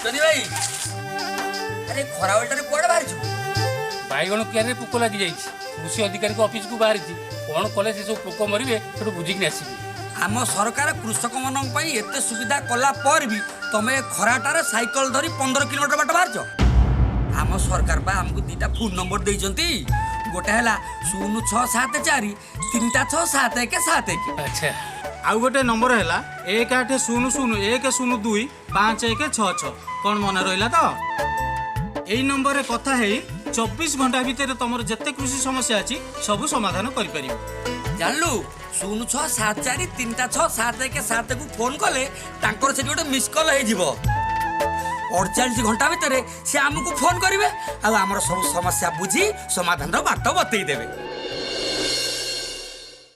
ଟନି ଭାଇ, ଆରେ ଖରାବେଳଟାରେ କୁଆଡ଼େ ବାହାରିଛୁ? ବାଇଗଣ କିଆରରେ ପୋକ ଲାଗିଯାଇଛି। କୃଷି ଅଧିକାରୀଙ୍କ ଅଫିସକୁ ବାହାରିଛି। କ'ଣ କଲେ ସେ ସବୁ ପୋକ ମରିବେ, ସେଠୁ ବୁଝିକି ଆସିବି। ଆମ ସରକାର କୃଷକମାନଙ୍କ ପାଇଁ ଏତେ ସୁବିଧା କଲା ପରେ ବି ତମେ ଖରାଟାରେ ସାଇକେଲ ଧରି 15 କିଲୋମିଟର ବାଟ ବାହାରିଛ। ଆମ ସରକାର ପା ଆମକୁ 2ଟା ଫୋନ୍ ନମ୍ବର ଦେଇଛନ୍ତି। ଗୋଟେ ହେଲା 0674 666 7171। ଆଉ ଗୋଟେ ନମ୍ବର ହେଲା 1800 102 5166। କ'ଣ ମନେ ରହିଲା ତ? ଏଇ ନମ୍ବରରେ କଥା ହେଇ 24 ଘଣ୍ଟା ଭିତରେ ତମର ଯେତେ କୃଷି ସମସ୍ୟା ଅଛି, ସବୁ ସମାଧାନ କରିପାରିବ। ଜାଣିଲୁ, 0674 666 7କୁ ଫୋନ୍ କଲେ ତାଙ୍କର ସେଠି ଗୋଟେ ମିସ୍ କଲ୍ ହେଇଯିବ। 48 ଘଣ୍ଟା ଭିତରେ ସେ ଆମକୁ ଫୋନ୍ କରିବେ ଆଉ ଆମର ସବୁ ସମସ୍ୟା ବୁଝି ସମାଧାନର ବାଟ ବତେଇ ଦେବେ।